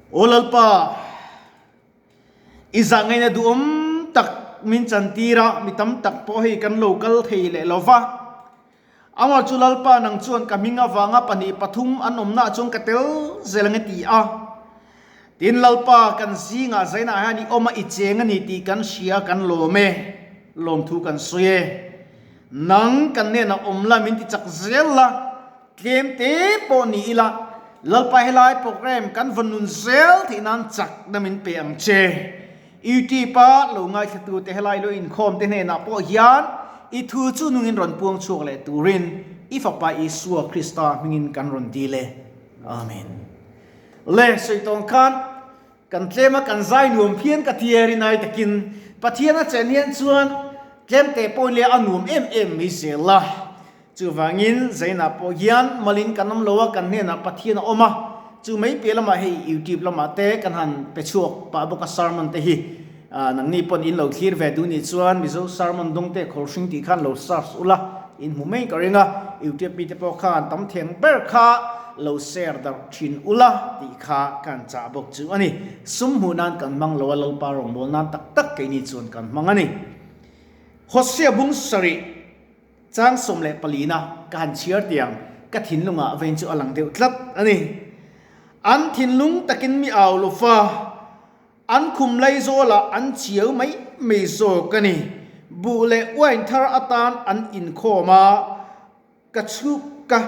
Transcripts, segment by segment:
Aw Lalpa, i zahngaihna duhawm tak min chantir a, mi tam tak pawh hei kan lo kal thei leh lo va. Amah chu Lalpa nang chuan ka hming avanga pahnih pathum an awmnaah chuan ka tel zel ang e ti a. Tin, Lalpa kan zingah zainah hian i awm a, i cheng a ni tih kan hria, kan lawm e, lawmthu kan sawi e. Nang kan hnenah awm la, min ti chak zel la, tlem te pawh ni ila, Lalpa helai program kan vawn nun zel theih nan chakna min pe ang che. YouTube-a lo ngaithlatute helai lo inkhawmte hnenah pawh hian i thu chu nungin rawn puang chhuak leh turin i Fapa Isua Krista hmingin kan rawn dil e. Amen. Le, sawi tawng khan kan tlema kan zai nuam phian ka thiar in ai takin Pathian a chen hian chuan tlemte pawhin le a nuam em em mai zel a. Chuvangin Zainah pawh hian malin kan awm lo a, kan hnenah Pathian a awm a, chu mai piah lamah hei YouTube lamah te kan han pe chhuak pah bawk a sermon te hi nangni pawn in lo thlir ve duh nih chuan Mizo sermon dawng te khawr hring tih khan lo search ula in hmu mai ka ring a, YouTube mite pawh khan tam theng ber kha lo share darh thin ula tih kha kan chah bawk chu a ni. Sum hmuh nan kan hmang lo a, Lalpa rawngbâwl nan tak tak keini chuan kan hmang a ni. Hosea bung sarih. Chang 14 na ka han chhiar tiang ka thinlungah vein chu a lang deuh tlat a ni. An thinlung takin mi au lo fa, an khum lai zawlah an chiau mai mai zawk a ni. Buh leh uain thar atan an inkhawm a, ka chu ka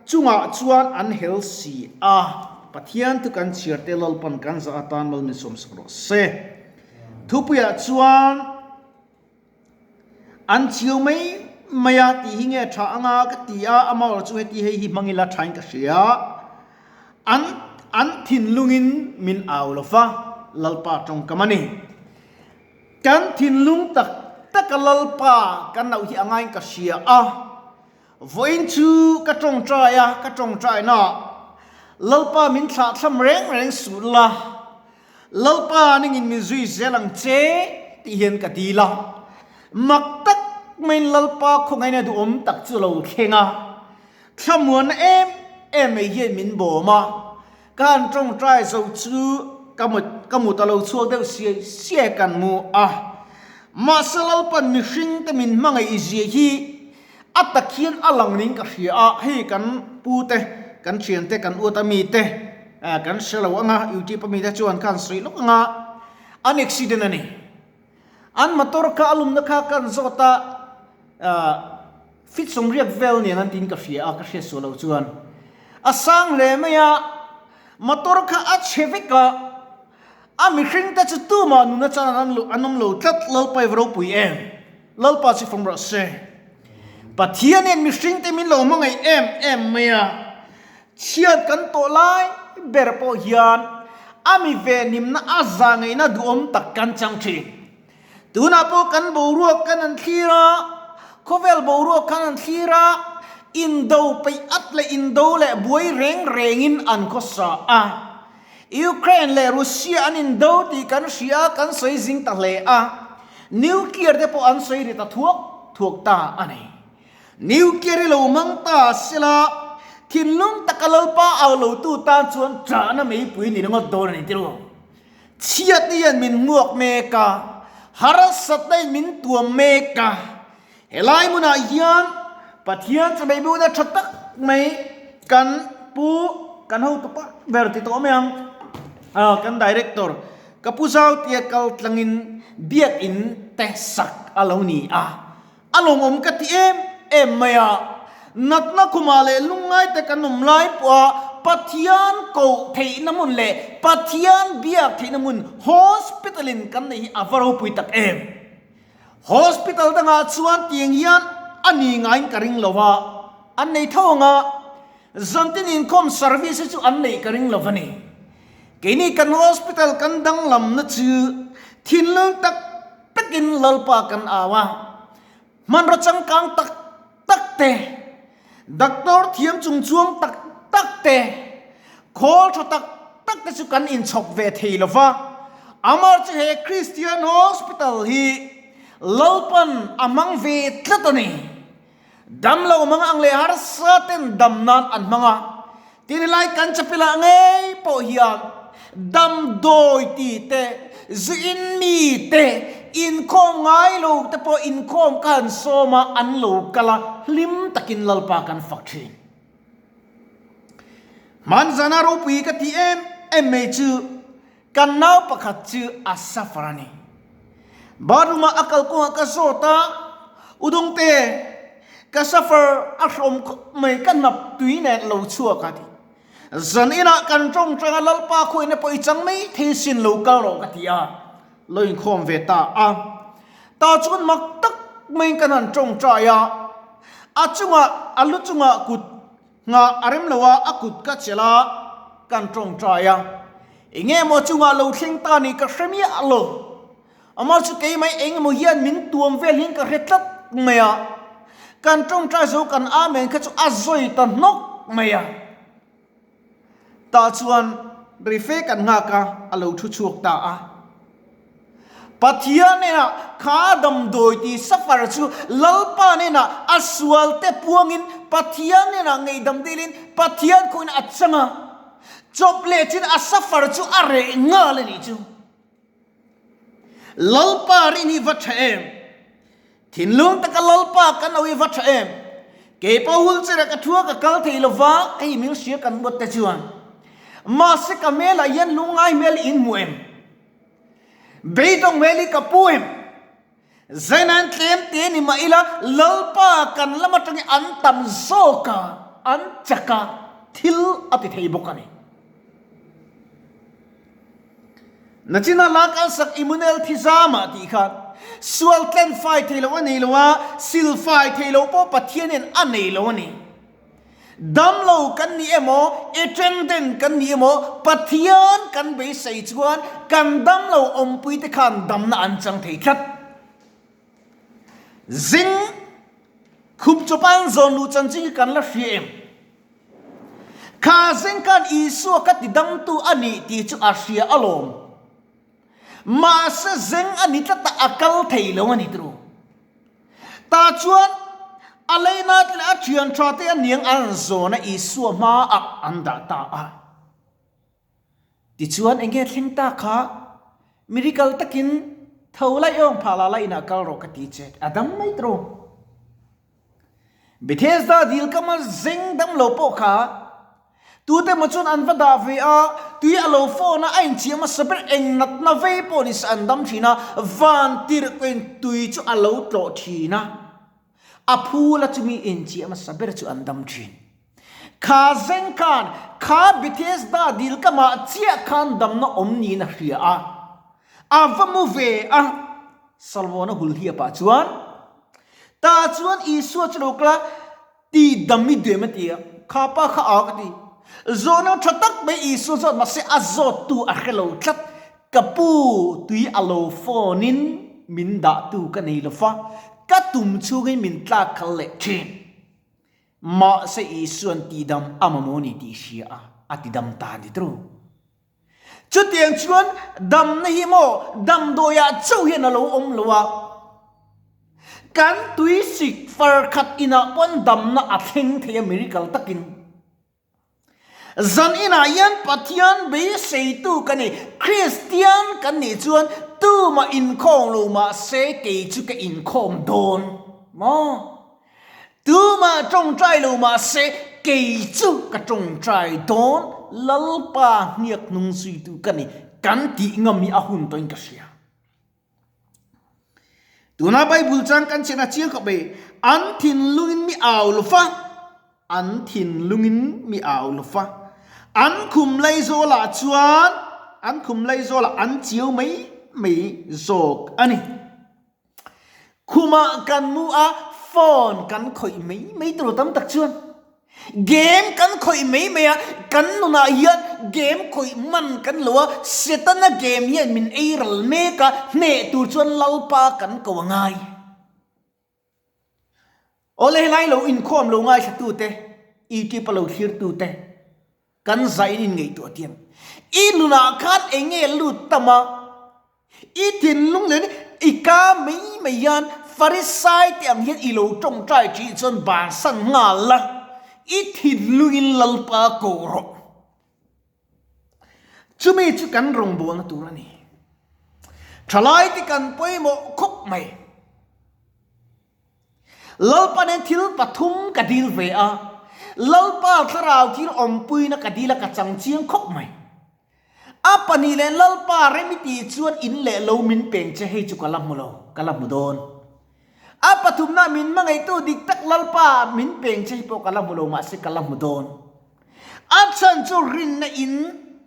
chungah chuan an hel si a. Pathian thu kan chhiar te Lalpan kan zah atan mal min sawmsak rawh se. Thupuiah chuan. An chiu mai mai a tih hi nge tha anga ka ti a, amah erawh chu heti hei hi hmang ila thain ka hria. An an thinlungin min au lo va, Lalpa tawngkam a ni. Kan thinlung tak taka Lalpa kan loh hi a ngaiin ka hria a, vawiin chu ka tawngtai a, ka tawngtaina Lalpa min thlahthlam reng reng suh la, Lalpa ningin min zui zel ang che tih hian ka dil a, mak tak maiin Lalpa khawngaihna duhawm tak chu lo thleng a, thlamuanna em em mai hian min bawm a, ka han tawngtai zo chu ka mut ka mut a lo chhuak deuh siai siai kan mu a, mahse Lalpa'n mihring te min hmangaih zia hi a tak hian a lang niin ka hria a, hei kan pu te, kan thian te, kan uat a mi te, Kan hre lo anga YouTube ami te chuan khan sawi lawk anga an accident a ni. An motor kha a lumna kha kan zawt a fit sawmriat vel nen an tiin ka hria a ka hriat suah lo chuan a sang hle mai a motor kha a chhe vek a a mihring te chu tumah nuna chan an awm lo tlat Lalpa i va ropui em Lalpa chu fam rawh se. Pathian hian mihring te min lo hmangaih em em mai a. Chhiat kan tawh lai ber pawh hian a mi venhimna a za ngaihna duhawm tak kan chang thin. Tunah pawh kan boruak kan han thlir a, khawvel boruak kan han thlir a, indo peih at leh indo leh buai reng rengin an khawsa a. Ukraine leh Russia an indo tih kan hria a, kan sawi zing ta hle a. Nuclear te pawh an sawi ri ta thuak thuak ta a ni. Nuclear i lo hmang ta sela, thinlung taka Lalpa au lotu tan chuan ṭahna meipui ni ringawt dawn a ni tilo. Chhiatna hian min hmuak mek a, harsatna in min tuam mek a. Helai hmunah hian Pathian chawhmeh buna ṭha tak mai kan pu kan hotu pa ber ti tawh mai ang, kan director ka pu Zautia kal tlangin biakin te sak a lo ni a. A lawmawm ka ti em em mai a, natna khumah leh lungngai te kan awm lai pawha Pathian koh theihna hmun leh Pathian biak theihna hmun hospital in kan neih hi a va ropui tak em. Hospital dangah chuan tiang hian a ni ngaiin ka ring lo a, an nei tho ang a, zantin inkhawm service hi chu an neih ka ring lo a ni. Keini kan hospital kan danglamna chu thinlung tak takin Lalpa kan au a, hmanraw changkang tak tak te, doctor thiam chungchuang tak tak te, khawl tha tak tak te chu kan inchhawp ve thei lo va. Amah chu he Christian Hospital hi Lalpan a hmang ve tlat a ni. Dam lo hmang ang leh harsa ten dam nan an hmang a, tin helai kan chapel ah ngei pawh hian. Damdawi ti te, zu in mi te, inkhawm ngai lo te pawh inkhawm ka han sawm a, an lo kal a, hlim takin Lalpa kan fak thin. Hmanzana ropui ka ti em em mai chu kan nau pakhat chu a suffer a ni. Bathroom ah a kal kawngah ka zawt a, Udawngte, ka suffer a hrawm khawp mai, ka hnap tui nen lo chhuak a ti. Zan inah kan tawngtang a, Lalpa khuaina pawh i chang mai thei sin lo kal rawh ka ti a, lo inkhawm ve ta a. Tah chuan mak tak maiin kan han tawngtai a, a chungah a lu chungah kut nghah a rem lo a, a kut ka chelh a, kan tawngtai a. Eng emaw chungah lo thleng ta nih ka hre miah lo. Amah chu keimah eng emaw hian min tuam vel hian ka hre tlat mai a. Kan tawngtai zo kan Amen kha chu a zawi ta hnawk mai a. Tah chuan rife kan nghak a, a lo thu chhuak ta a. Pathian hnenah kha damdawi ti safar chu Lalpa hnenah a sual te puangin Pathian hnenah ngeihdam dilin Pathian khawiin a chang a, chawp leh chin a safar chu a reh nghal a nih chu. Lalpa rin hi va tha em? Thinlung taka Lalpa kan lo hi va tha em? Kei pawh wheelchair ah ka thu a ka kal thei lo va, hei min hria kan buat te chuan. Mahse ka hmelah hian lungngai hmel in hmu em? Beidawng hmel hi ka pu em? Zainan tlem te ni mah ila Lalpa kan lam atangin an tam zawk a, an chak a, thil a ti thei bawk a ni. Nachina la kalsak Immanuel Thizama tih khan sual tlen fai thei lo a nei lo a, sil fai thei lo pawh Pathianin a nei lo a ni. Damlo kan ni emaw, attendant kan ni emaw, Pathian kan beisei chuan kan damlo awmpuite khan damna an chang thei tlat. Zing khup chawpa an zawn luh chanchin hi kan la hria em? Kha zing khan Isua ka tidamtu a nih tih chu a hria alawm. Mahse zeng a ni tlat a, a kal thei lo a ni turu. Tah chuan a leina te leh a thian tha te a niang an zawn a Isua hmaah an dah ta a. Tichuan eng nge thleng ta kha miracle takin tho laih awng phah la la inah kal rawh ka ti che a dam mai turu. Bethesda dil kama zeng dam lo pawh kha Tute maw chuan an va dah ve a, tui a lo phone a, a inchhiah hmasa ber eng natna vei pawh ni se an dam thin a, van tirhkoin tui chu a lo tlawh thin a, a phul a chumi inchhiah hmasa ber chu an dam thin. Kha zeng khan kha Bethesda dil kamah chiah khan damna awm niin a hria a, a va mu ve a, Salmona hul hiapah chuan tah chuan Isua chu lo kal a, Ti dam i duem a ti a, kha pa kha a ka ti. Zawhna tha tak mai Isua zawt mahse a zawttu a hre lo tlat. Ka pu tui a lo phone in min dahtu ka nei lo va, ka tum chhungin min tlak khal leh thin. Mahse Isua'n ti dam a mamawh ni tih hria a, a ti dam ta ni tru. Chutiang chuan damna hi maw damdawiah chauh hian a lo awm lo a, kan tuisik far khat inah pawn damna a thleng thei a miracle takin. Zan inah hian Pathian beiseitu ka ni, Kristian kan nih chuan tumah inkhawm lo mahse kei chu ka inkhawm dawn maw? Tumah tawngtai lo mahse kei chu ka tawngtai dawn, Lalpa hniak hnung zuitu ka ni, kan tih ngam hi a hun tawhin ka hria. Tuna Bible chang kan chhiat a chiang khawp mai, an thinlungin mi au lo fa, an thinlungin mi au lo fa, an khum laizawlah chuan an khum laizawlah an chiau mai mai zawk a ni. Khumah kan mu a, phone kan khawih mai mai tur tam tak chuan game kan khawih mai mai a, kan nunah hian game khawih man kan lo a, Setana game hian min ei ral mek a, hneh tur chuan Lalpa kan ko a ngai. Awle helai lo inkhawm lo ngaithlatute, YouTube a lo thlirtute, Kan zain in ngaihtuah tiang. I nunah khan eng nge lut tam a? I thinlung leh i ka mai mai hian Farisai te ang hian i lo tawngtai tih chuan bansan nghal la, i thinlungin Lalpa ko rawh. Chumi chu kan rawngbawlna tur a ni. Thalai te kan pawimawh khawp mai. Lalpa nen thil pathum ka dil ve a, Lalpa thlarau thil awmpuina ka dil a ka chang chiang khawp mai. A pahnih leh Lalpa rem i tih chuan in leh lo min peng che hei chu ka la hmu lo, ka la hmu dawn. A pathumna min hmangaihtu dik tak Lalpa min peng che hi pawh ka la hmu lo mahse ka la hmu dawn. A chhan chu rinna in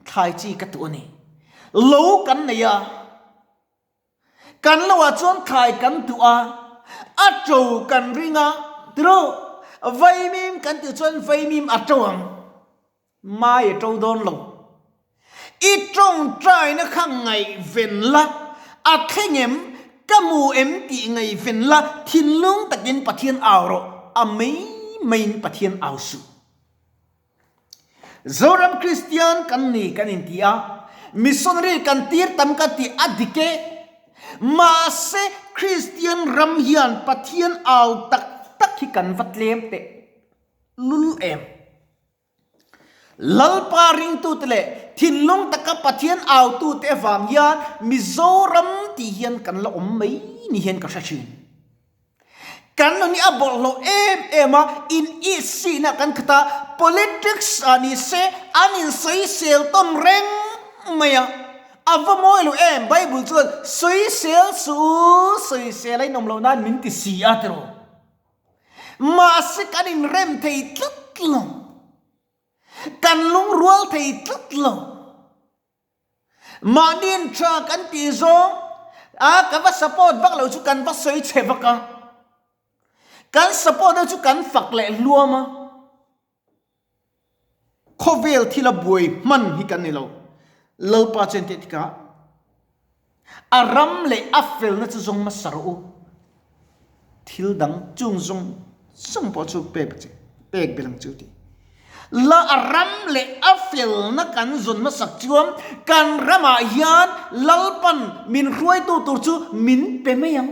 thlai chi ka tuh a ni. Lo kan nei a. Kan lo ah chuan thlai kan tuh a, a to kan ring a, tiro vaimim kan tih chuan vaimim a to ang, mai a to dawn lo. I tawngtaina kha ngaihven la, a thleng em, ka hmu em tih ngaihven la, thinlung takin Pathian au rawh, a mai maiin Pathian au suh. Zoram Kristian kan ni kan inti a, missionary kan tir tam kan tih a dik e. Mahse Kristian ram hian Pathian au tak tak hi kan va tlem teh lul em. Lalpa ringtute leh thinlung taka Pathian autute avang hian Mizoram tih hian kan la awm mai ni hian ka hre thin. Kan nun hi a bawlhhlawh em em a, in ihsihna kan khat a, politics ah ni se an insawisel tawn reng mai a, a va mawi lo em, Bible chuan sawisel suh u, sawisel a inawm loh nan min ti si a tiraw. Mahse kan inrem thei tlat lo, kan lungrual thei tlat lo. Mahni in tha kan tih zawng a ka va support vak lo chu kan va sawi chhe vak a, kan support deuh chu kan fak leh hluam a, khawvel thil a buai hman hi kan ni lo. Lalpa chuan tih tikah a ram leh a felna chu zawng hmasa rawh u, thil dang chung zawng zawng pawh chu pek che pek belh ang chu tih. La a ram leh a felna kan zawn hmasak chuan kan ramah hian Lalpan min hruaitu tur chu min pe mai ang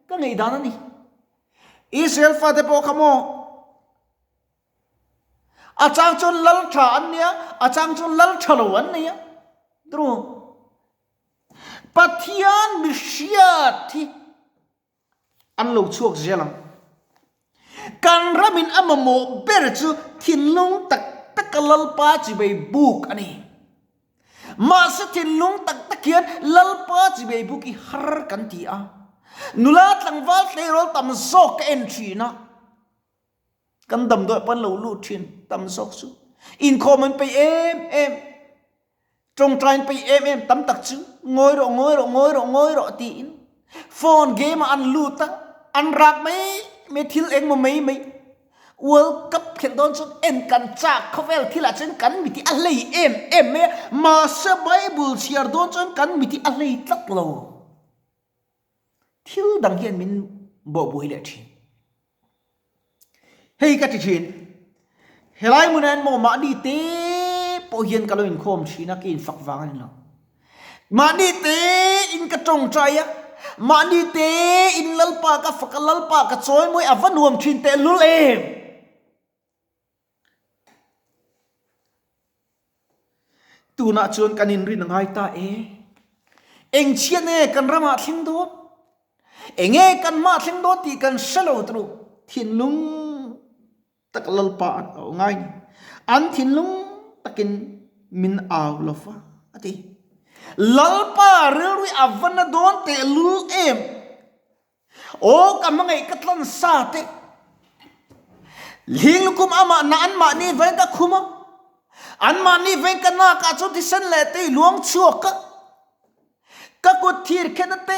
ka ngaihdan a ni. Israel fate pawh kha maw a chang chuan lal tha an nia, a chang chuan lal tha lo an nei a. Pathian mihriat hi an lo chhuak zel ang. Kan ramin a mamawh ber chu thinlung tak taka Lalpa chibei buk a ni. Mahse thinlung tak tak hian Lalpa chibei buk hi har kan ti a. Nula tlangval tleirawl tam zawk ka en thin a. Kan damdawi pawn lo lut thin tam zawk chu. Inkhawm an peih em em. Tawngtai an peih em em tam tak chu ngawi rawh ngawi rawh ngawi rawh ngawi rawh tiin phone game ah an lut a, an rak mai mai thil engmaw mai mai. World Cup khelh dawn chuan en kan chak khawvel thil ah chuan kan miti a hlei em em mai a, mahse Bible chhiar dawn chuan kan miti a hlei tlat lo. Thil dang hian min bawhbuai leh thin. Hei ka ti thin, helai hmunah hian maw mahni te pawh hian ka lo inkhawm thin a, ka infak vang a ni lo. Mahni te in ka tawngtai a, mahni te in Lalpa ka fak a, Lalpa ka chawi mawi a va nuam thin tehlul em! Tunah chuan kan inrin a ngai ta e. Eng chhiat nge kan ramah thleng dawn? Enge kan hmah thleng dawn tih kan hre lo turu thinlung tak Lalpa an au ngai ni. An thinlung takin min au lo va a ti. Lalpa rilru a va na dawn tehlul em? Aw ka hmangaih ka tlan sa te Hling lukum amah na anmahni veng ka khum a, anmahni veng ka nak ah chuan thisen leh tui luang chhuak a, ka kut thir khen a te,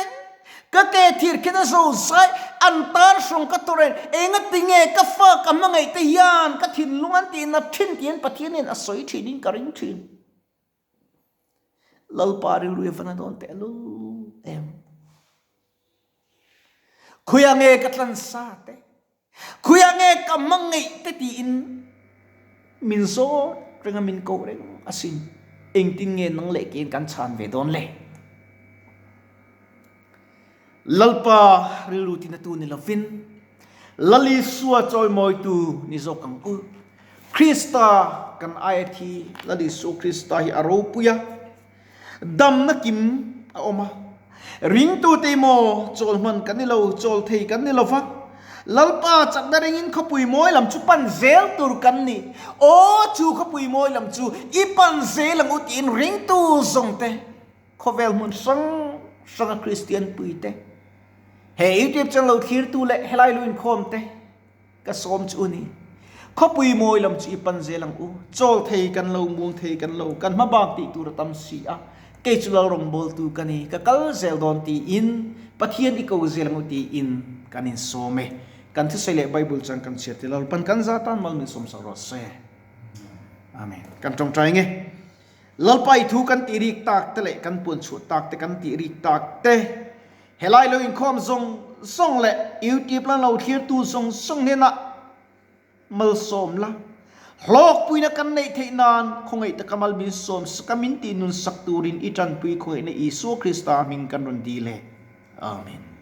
ka ke thir khen a zo zai an tan hrawng ka tawrh en, engati nge ka fa ka hmangaih te hian ka thinlung an tih nat thin tiin Pathian hian a sawi thin in ka ring thin. Lalpa rilru i van a dawn teh lul em. Khuia nge ka tlan sa te, khuia nge ka hmangaih te tiin min zawt reng a min ko reng asin. Engtin nge nang leh kein kan chhan ve dawn le? Lalpa rilru tinatu ni lovin Lal Isua chawimawitu ni zawk ang u. Krista kan aia thi Lal Isu Krista hi a ropui a. Damna kim a awm a. Ringtute emaw chawl hman kan ni lo, chawl thei kan ni lo va. Lalpa chakna ringin khawpui mawi lam chu pan zel tur kan ni. Aw, chu khawpui mawi lam chu i pan zel ang u tiin ringtu zawngte, khawvel hmun hrang hranga Kristian puite, he YouTube channel lo thlirtu leh helai lu inkhawmte, Ka sawm chu ni. Khawpui mawi lam chu i pan zel ang u. Chawl thei kan lo, muang thei kan lo, kan hma bak tih tur a tam si a. Kei chu lal rawngbawltu ka ni, ka kal zel dawn tiin Pathian i ko zel ang u tiin kan insawm e. Kan thusawi leh Bible chuan kan chhiar ti Lalpan kan za tan mal min sawmsak rawh se. Amen. Kan tawngtai nge. Lalpa i thu kan tih rik tak te leh kan puan chhuah tak te kan tih rik tak te Helai lo inkhawm zawng zawng leh YouTube lan lo thlirtu zawng zawng hnenah malsawm la. Hlawkpuina kan neih theih nan khawngaih taka mal min sawm sak a min tih nun sak turin i tanpui khawngaihna Isua Krista hming kan rawn dil e. Amen.